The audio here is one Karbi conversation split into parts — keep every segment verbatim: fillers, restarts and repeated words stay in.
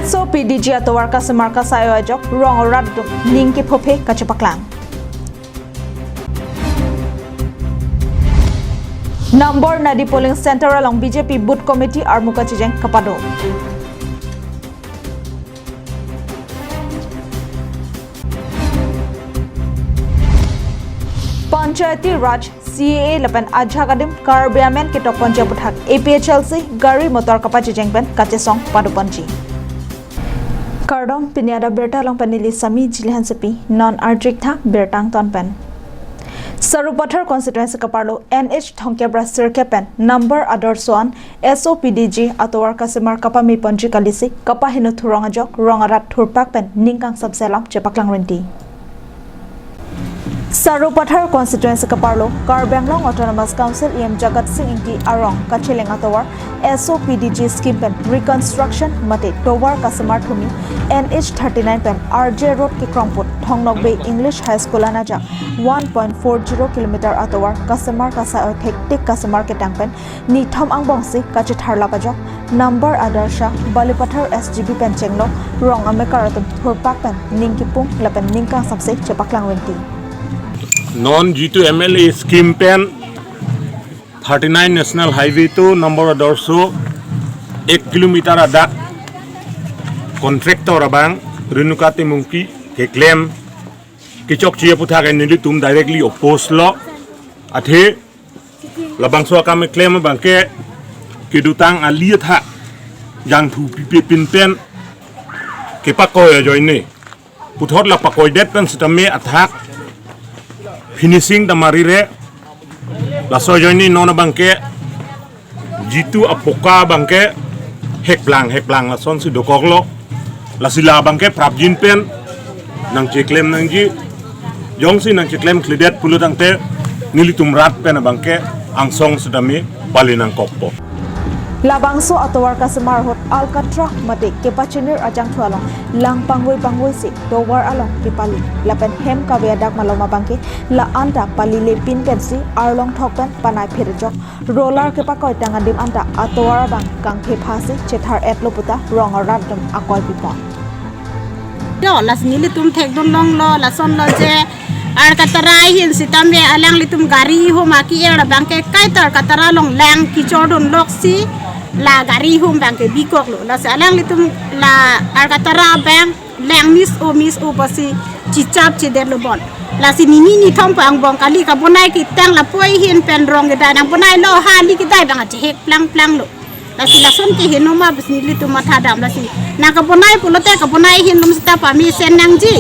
So P D G atovar kasemar kasai ajok rong arat atum ning kephophe kachepaklang. Nambor Nadi polling center along B J P booth committee armu kachijeng kapado. Panchayati Raj, C A A lapen ajahak adim Karbi amen ketokponji aphuthak A P H L C gari motor kapachijeng pen kachesong padoponji. Kardom, pini adap birta along pen neli Sami Jili Hansepi, non arjik tha birta angton pen. Sarupathar constituency kaparlo N H thomkep ra sirkep pen number ador so-an S O P D G atovar kasemar kapameponji kalisi kapaheno thurong ajok rong arat thurpak pen ning kangsapse alam chepaklang renti. Sarupathar constituency kaparlo Karbi Anglong Autonomous Council E M Jagat Sing Engti arong kacheleng atovar S O P D G scheme pen reconstruction mate tovar kasemar thumi N H thirty-nine pen R J Road kekrongput Thongnokbe English High School anajak one point four zero kilometer atovar kasemar kasai oi thektik kasemar ketang pen nithom angbongsi kachethar lap ajok number ador so-an Balipathar S G B pen chenglok rong amekar atum thurpak pen ning kipung lapen ning kangsapse chepaklang renti. Non jitu M L A scheme pen thirty-nine National Highway to number ador so ek kilometer adak contractor abang Renuka Timungpi keklem kechokche aphuthak nelitum directly oppose lo. Athe labangso akam keklem abangke kedotang ali athak jangthu pipe pinpen kepakoi ajoine. Puthot la pakoidet pen sitame athak finishing ta marire. Laso ajoine non abangke jitu apoka abangke hekplang hekplang lasonsi dokoklo. Lasi labangke prapjin pen nangcheklem nangji. Jongsi nangcheklem kledet pulo tangte nelitum rat pen abangke angsong sitame pali nangkokpo. Labangso atovar kasemar ahut alkatra mate kepachinir ajangthu along lang pangvoi pangvoisi tovar along kepali lapen hem kave adak malom abangke la-anta pali lepin pensi arlong thok pen panai phir ajok roller kepakoi tang adim anta atovar abang kangkhe phasi chethar etlo puta rong arat atum akoi pipon. Yo, lasi nelitum thekdun longlo, lasonlo je, alkatra ahin sitame alanglitum gari hum aki er abangke kaita alkatra along lang kichordun loksi, la gari hum abangke bikoklo. Lasi alanglitum la alkatra abang lang mis o mis o pusi chichap chedetlo bon. Lasi nini nithom pu angbong kali kabonai ketang lapu ahin pen rong kedai nangbonailo, ha ali kedai abang achehek plang planglo. Lasi lason keheno ma pusi nelitum mathadam lasi. Nangkabonai pulote kabonai ahin lum sita pamesen nangji.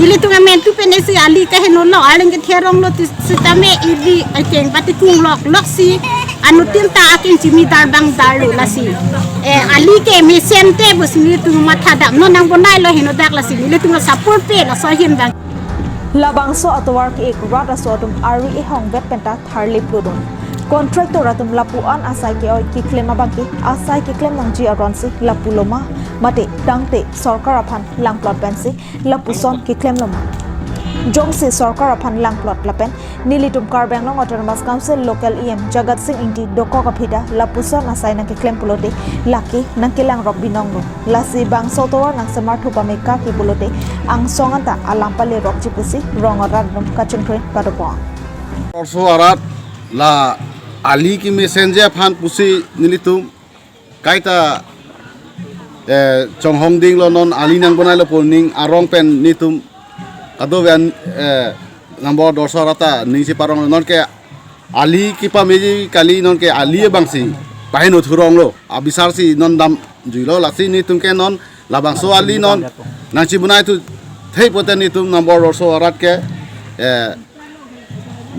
Nelitum amen tu penesi ali kehenolo, aling ketheronglo ti sitame ili akeng pati kunglok loksi anuttin ta akeng chimi darbang darlo lasi. Eh, ali kemesen te pusi nelitum mathadam. Non nangbonailo henodak lasi. Nelitum la support pe laso ahin abang. Labangso atovar ke-ik rat aso atum ari ehong vet penta tharle pludun. Contractor atum lapu-an asai ke-oi keklem abangke asai keklem nangji aronsi lapulo ma mate tangte sorkar aphan langplot pensi lapuson keklemlo ma. Jongsi sorkar aphan langplot lapen nelitum Karbi Anglong Autonomous Council Local E M Jagat Sing Engti dokok aphi ta lapuson asai nangkeklem pulote lake nangkelangrok binonglo. Lasi bangso tovar nangsemarthu pame kaki pulote angsong anta alam palerokji pusi rong arat atum kachingthrin padopon. Arso arat la ali kemesenji aphan pusi nelitum kaita, eh, chonghong dinglo non ali nangbonailo pu ning arong pen nelitum kadokave an, eh, number ador so arat ta ning si parong nonke ali kepameji kali nonke ali abangsi paheno thuronglo abisarsi non damjuilo lasi nelitum ke non labangso ali non nangchibonai thu thei pote nelitum number ador so arat ke, eh,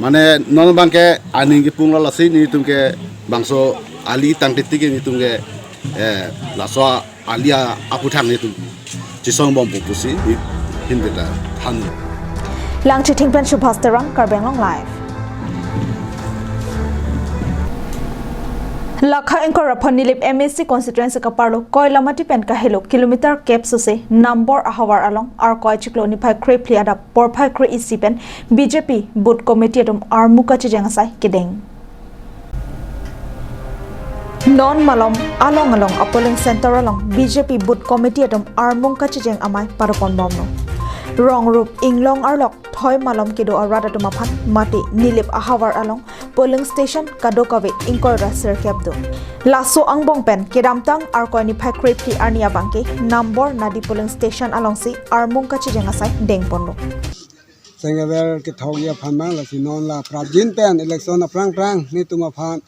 mane non abangke aning kipunglo lasi nelitum ke bangso ali tangtiti ke nelitum ke, eh, laso ali aphuthak nelitum chesongbompo pusi nelitum ta than. Langchithing pen Subhas Terang, Karbi Anglong Live. Lakha ingkoi ra pho Nilip M A C constituency kaparlo Koilamati pen kahelo kilometer kep sose number ahavar along Arkoi chiklo niphai krephli adap porphai kre-isi pen B J P booth committee atum armu kachijeng asai kedeng. Non malom along along a polling center along B J P booth committee atum armung kachijeng amei padopon bomlo. Rongrup inglong arlok thoi malom kedo arat atum aphan mate Nilip ahavar along polling station kadokave ingkoi ra sirkep do. Laso angbong pen kedamtang Arkoi niphai krepli arni abangke Nambor Nadi polling station alongsi armung kachijeng asai dengponlo. Sengkever kethokji aphan mang lasi non la prapjin pen election aphrang phrang netum aphan,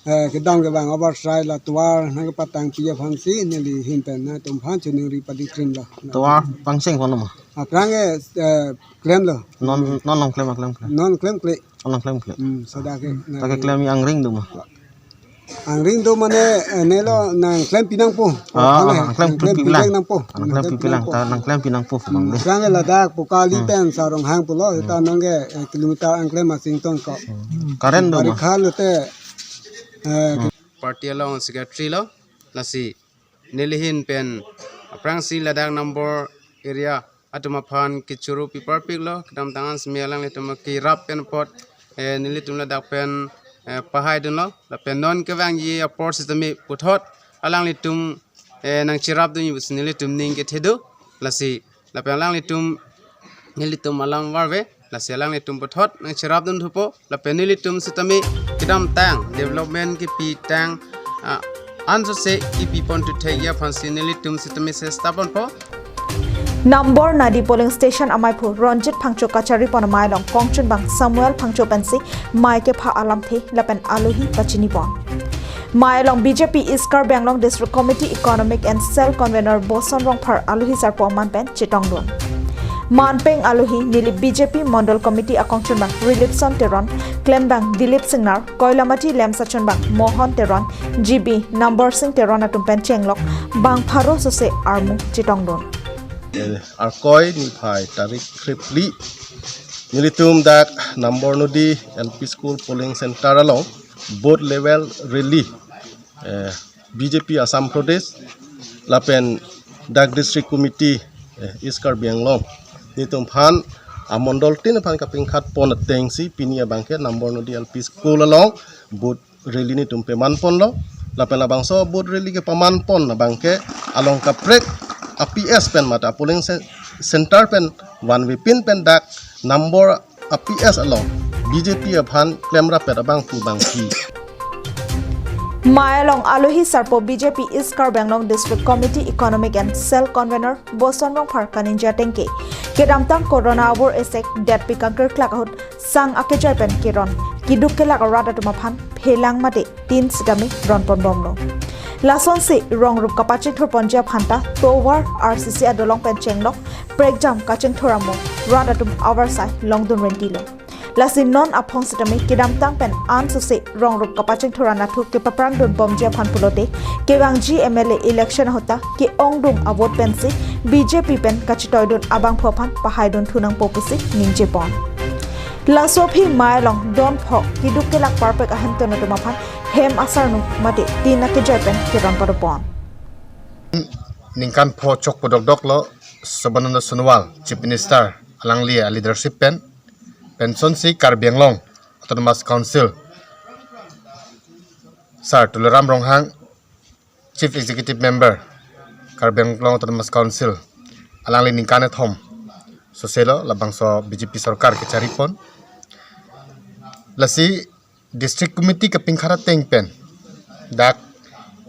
eh, kedam kevang abar srai la tovar nangkepatangpi aphansi neli ahin pen netum aphan choningri padi krim lo. Tovar pangseng kono ma? Aphrang ke, eh, klemlo. Non, non long klem, klem, klem. Non klemkle. Non long klem, klem. Hmm, sada ke. Ta ke klem angring do ma? Angring do mane, eh, nelo nangklem pinangpo. Ah, ah, nangklem pi pilang. Nangklem pi pilang. Ta nangklem pinangpo. Hmm, bang de. Aphrang ke ladak Pokali pen Sarong hang pulo, hmm, ta nangke, eh, kilometer angklem asing tong ko. Hmm. Current do ma? Barikha lote, eh, hmm, party along secretary lo, lasi neli ahin pen aphrangsi ladak Nambor area atum aphan kechoro piparpiklo, kedamtang an semi alanglitum kerap pen apot, eh, nelitum ladak pen, eh, pahaidunlo, lapen non kevangji apor sitame puthot alanglitum, eh, nangcherapdunji pusi nelitum ning kethe do, lasi lapen alanglitum nelitum alam varve, lasi alanglitum puthot nangcherapdun thupo, lapen nelitum sitame kedamtang development kepitang, ah, ansose kepipon thuthekji aphansi nelitum sitame sesta ponpo. Nambor Nadi polling station ameiphu Ronjit Phangcho kacharipon amei along kongchunbang Samuel Phangcho pensi mei kepha alamthe lapen alohi pachinipon. Mei along B J P East Karbi Anglong District Committee Economic and Cell Convener Boson Rongphar alohi sarpo aman pen chetongdun. Manpeng alohi Nilip B J P Mondol Committee akongchunbang Rilipson Teron, klembang Dilip Singnar, Koilamati lemsachunbang Mohon Teron, G B Nambor Sing Teron atum pen chenglok bang pharo sose armung chetongdun. Eh, Arkoi niphai tarik krepli nelitum dak Nambor Nadi L P School polling center along booth level rally, eh, B J P Assam Pradesh lapen dak District Committee, eh, East Karbi Anglong netum aphan amondol tin aphan kapingkhat pon atengsi pini abangke Nambor Nadi L P School along booth rally netum pemanponlo, lapen labangso booth rally kepamanpon abangke along kaprek a P S pen mate polling ce-, center pen vanvepin pen dak Nambor a P S along B J P aphan klemrap pet abang pu bangpi. Mei along alohi sarpo B J P East Karbi Anglong District Committee Economic and Cell Convener Boson Rongphar kaningje atengke, kedamtang Corona abor esek detpi kangkirklak ahut sang akejoi pen keron, keduk kelak arat atum aphan phelang mate tin sitame ronpon bomlo. Lasonsi rongrup kapachingthurponji aphanta tovar R C C adolong pen chenglok prekjam kachingthur amo rat atum avarsai longdun rentilo. Lasi non aphong sitame kedamtang pen ansose rongrup kapachingthur anatthu kepaprangdun bomji aphan pulote kevangji M L A election ahut ta ke-ongdung avote pensi B J P pen kachitoidun abangphu aphan pahaidun thunangpo pusi ningjepon. Laso aphi mei along don pho keduk kelak parpek ahemtun atum aphan hem asarnung mate tin akejoi pen keron padopon. Ningkan pho chokpo dokdok lo Sarbananda Sonowal, Chief Minister, alangli aleadership pen, pensonsi Karbi Anglong Autonomous Council, Sir Tuliram Ronghang, Chief Executive Member, Karbi Anglong Autonomous Council, alangli ningkan kethom soselo labangso B J P sorkar kecharipon. Lasi District Committee kapingkhat ateng pen dak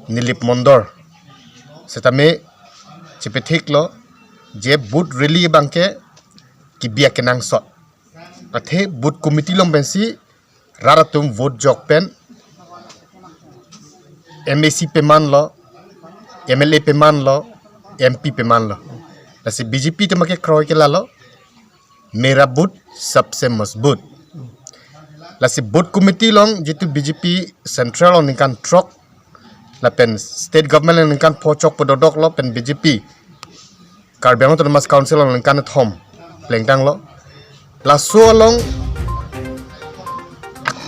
Nilip Mondol sitame chepethiklo je booth rally abangke kebi akenangsot. Athe booth committee along pensi rat atum vote jok pen M A C pemanlo, M L A pemanlo, M P pemanlo. Lasi B J P tema kekroi ke lalo, "Mera booth sabse mazboot." Lasi booth committee along jitu B J P central along ningkan throk, lapen state government along ningkan pho chokpo dokdok lo pen B J P Karbi Anglong Autonomous Council along ningkan kethom plengtanglo. Laso along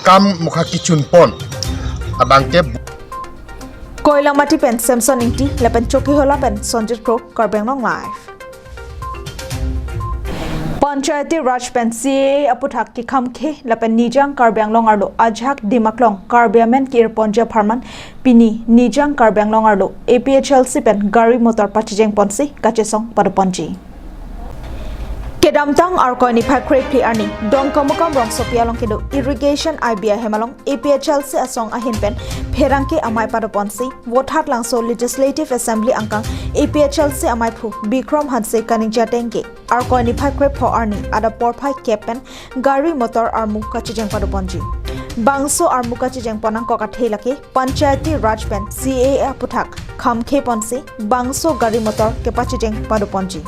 kam mukha kechunpon abangke. Koilamati pen Samson Ingti lapen Chokihola pen Sonjit Kro, Karbi Anglong Live. Panchayati Raj pen C A A aphuthak kekhamkhe lapen Nijang Karbi Anglong arlo ajahak Dimaklong Karbi amen ke-irponji apharman pini Nijang Karbi Anglong arlo A P H L C pen gari motor pachijeng ponsi kachesong padoponji. Kedamtang Arkoi niphai kre-phli arni Dongkamukam rongsopi along kedo Irrigation I B ahem along A P H L C asong ahin pen pherangke amei padoponsi Vothatlangso Legislative Assembly angkang A P H L C ameiphu Bikram Hanse kaningje ateng ke Arkoi niphai krepho arni adap porphai kep pen gari motor armu kachijeng padoponji. Bangso armu kachijeng pon angkok athe lake Panchayati Raj pen C A A aphuthak khamkhe ponsi bangso gari motor kepachijeng padoponji.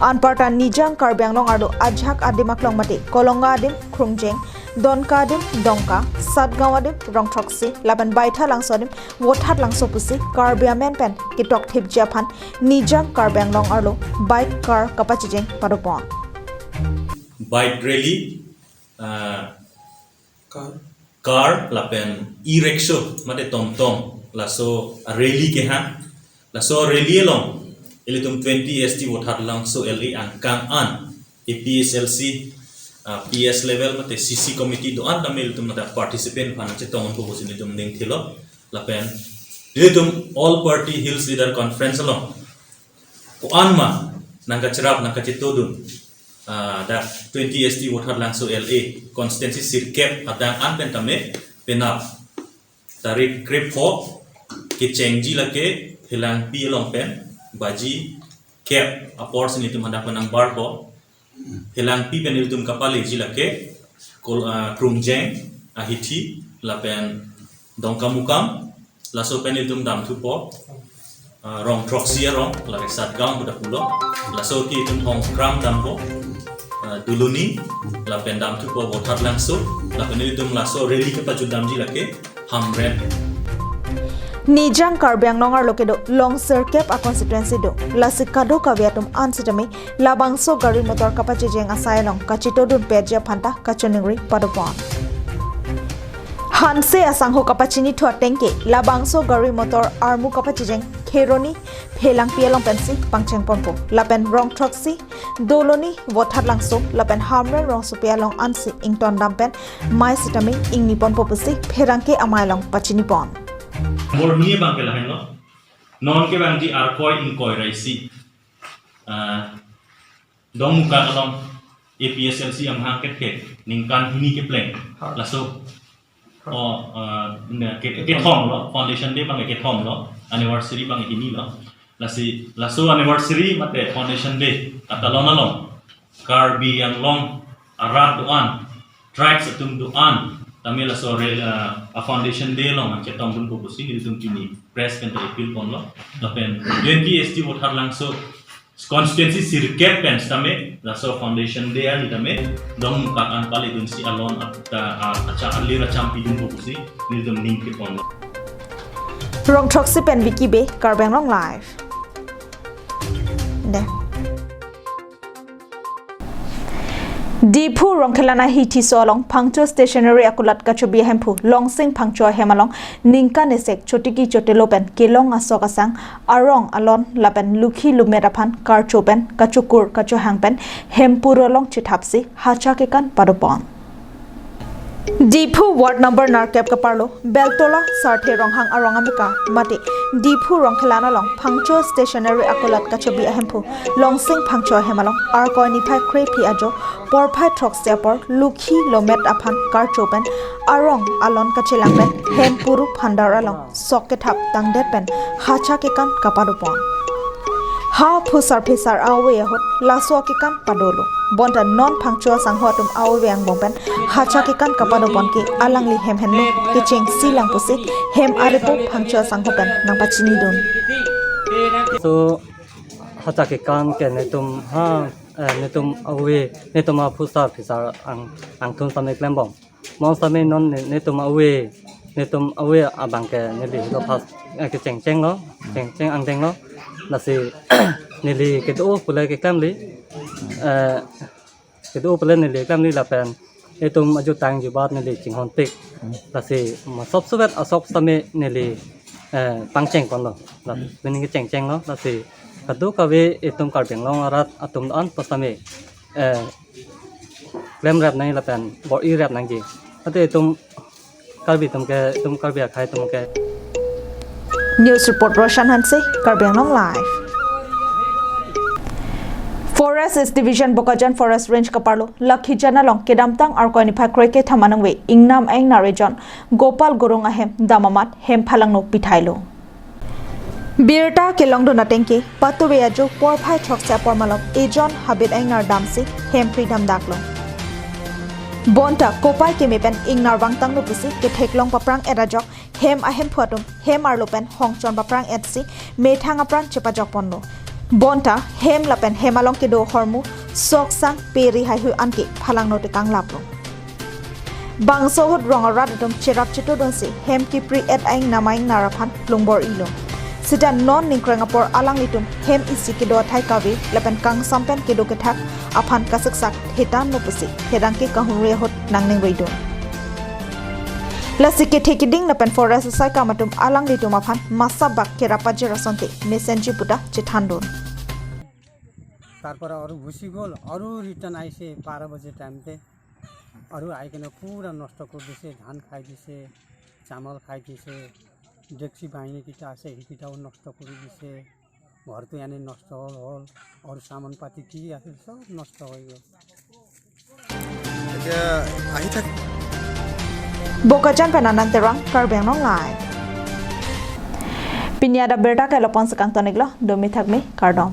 Anparta Nijang Karbi Anglong arlo ajahak Adimaklong mate Kolonga adim Krungjeng, Donka adim Dongka, Satgaon adim Rongthroksi lapen Baithalangso adim Vothatlangso pusi Karbi amen pen ketok thipji aphan Nijang Karbi Anglong arlo bike car kapachijeng padopon. Bike rally, ah, car lapen e-rickshaw mate tomtom laso rally kehang. Laso rally along ilitum twenty S T Vothatlangso L A angkang an A P H L C, ah, P S level mate C C committee do-an tame ilitum mate participant aphan chetongponpo pusi ilitum ning thilo. Lapen ilitum All Party Hills Leader Conference along ko-an ma nangkacherap nangkachetodun, ah, dak twenty S T Vothatlangso L A constituency sirkep adang an pen tame penap tarik krepho kechengji lake Phelangpi along pen baji kep apor si nelitum hadak pen nangbarpo. Phelangpi pen nelitum kapaleji lake Kol-, ah, Krungjeng, Ahithi lapen Dongkamukam, laso pen nelitum damthupo, ah, Rongthroksi arong lake Satgaon pu ta pulo. Laso ke itum Hongkram dampo, ah, Duloni lapen damthupo Vothatlangso, lapen nelitum laso rally kepajut damji lake Hamren. Nijang Karbi Anglong arlo kedo long sirkep a-constituency do. Lasi kadokave atum an sitame labangso gari motor kapachijeng asai along kachetodun peji aphan ta kachoningri padopon. Hanse asangho kapachinithu ateng ke labangso gari motor armu kapachijeng Kheroni Phelangpi along pensi pangchengponpo. Lapen Rongthroksi, Duloni, Vothatlangso lapen Hamren rongsopi along ansi ington dam pen mei sitame ingniponpo pusi pherangke amei along pachinipon. Morni abang ke lahenlo. Non kevangji Arkoi ingkoi ra isi. Ah, Dongmukak along A P H L C amahang kethek ningkan hini kepleng. Ha. Laso. Oh, ah, ne, ke, kethom lo, foundation day abang kethom lo, anniversary abang hini lo. Lasi, laso anniversary mate foundation day katalon along Karbi Anglong arat do-an, tribes atum do-an tame laso re-, ah, a-foundation day along chetongdunpo pusi nelitum pini press pen ta appeal ponlo. Lapen twenty S T Vothatlangso constituency sirkep pen sitame laso foundation day arni tame Dongmukak an paledunsi alon ata, ah, acha alir achampidunpo pusi nelitum ning keponlo. Rongthroksi pen Vicky Bey, Karbi Anglong Live. De. Diphu Rongkhelan Ahithiso along Phangcho Stationery akulat kachobi ahemphu Longsing Phangcho ahem along ningkan esek chotiki chotelo pen kelong asok asang arong alon lapen lukhi lumet aphan karcho pen kachokur kachohang pen hempuru along chethapsi hacha kekan padopon. Diphu ward number nerkep keparlo Beltola Sarthe Ronghang arong amika mate Diphu Rongkhelan along Phangcho Stationery akulat kachobi ahemphu Longsing Phangcho ahem along Arkoi niphai kre-phli ajo porphai throksi apor lukhi lomet aphan karcho pen arong alon kachelang pen hempuru phandar along sok kethap tangdet pen hacha kekan kapadopon. Ha phusar phisar a-ove ahut laso kekan padolo. Bonta non Phangcho asangho atum a-ove angbong pen hacha kekan kapadopon ke alangli hem henlo kechengsi lang pusi hem arepo Phangcho asangho pen nangpachinidun. So hacha kekan ke netum ha, eh, netum a-ove, netum aphusar phisar ang, angthun sitame klembom. Mo sitame non ne-, netum a-ove, netum a-ove abang ke neli do pas, eh, kechengchenglo, chengcheng angdenglo. Lasi neli kedo pule keklemli, eh, kedo pule neli klemli lapen itum ajutang jubat neli chinghonpik. Lasi masop suvet asok sitame neli, eh, pangchengponlo. La, pining kechengchenglo. Lasi kadokave itum Karbi Anglong arat atum an pasitame, eh, klemrap nangji lapen bor-irap nangji. Ate itum Karbi atum ke, itum Karbi akhei atum ke. News report Roshan Hanse, Karbi Anglong Live. Forest Division Bokajan Forest Range kaparlo Lakhijan along kedamtang Arkoi niphai kroi kethom aningve ingnam a-ingnar ejon Gopal Gurung ahem dam amat hem phalangno pithailo. Birta kelongdun ateng ke patuve ajo porphai throksi apor malom ejon habit a-ingnar damsi hem phri damdaklo. Bonta kopai keme pen ingnar vangtanglo pusi ketheklong paphrang-et ajok hem ahemphu atum hem arlo pen hongchon paphrang-etsi methang apran chepajokponlo. Bonta hem lapen hem along kedo ahormu, soksang, peri, haihui anke phalangno tekanglaplo. Bangso ahut rong arat atum cherap chetudunsi hem kepri-et a-ingnam a-ingnar aphan lungbor-ilo. Sita non ningkreng apor alanglitum hem isi kedo athai kave lapen kangsam pen kedo kethak aphan kasiksak thetanlo pusi pherangke kahumri ahut nangning reidun. Lasi kethe kiding lapen forest asaikam atum alanglitum aphan masabak kerap pajir asonte mesenji puta chethandun. তারপরে আরো গুচি গ'ল, আরো রিটার্ন আইছে বারো বাজে টাইমতে, আরো আই কেনে পুরা নষ্ট করে দিছে, ধান খাই দিছে, চামাল খাই দিছে, ডেকচি বাহিনী কিটা আছে সেইকেইটাও নষ্ট কৰি দিছে, ঘৰটো এনে নষ্ট হ'ল হ'ল, আৰু চামান পাতি কি আছিল চব নষ্ট হৈ গ'ল। এতিয়া আহি থাক। Bokajan pen Anand Terang, Karbi Anglong Live. Pini adap birta ke la-an pen sekang toniklo, domi thakmi, kardom.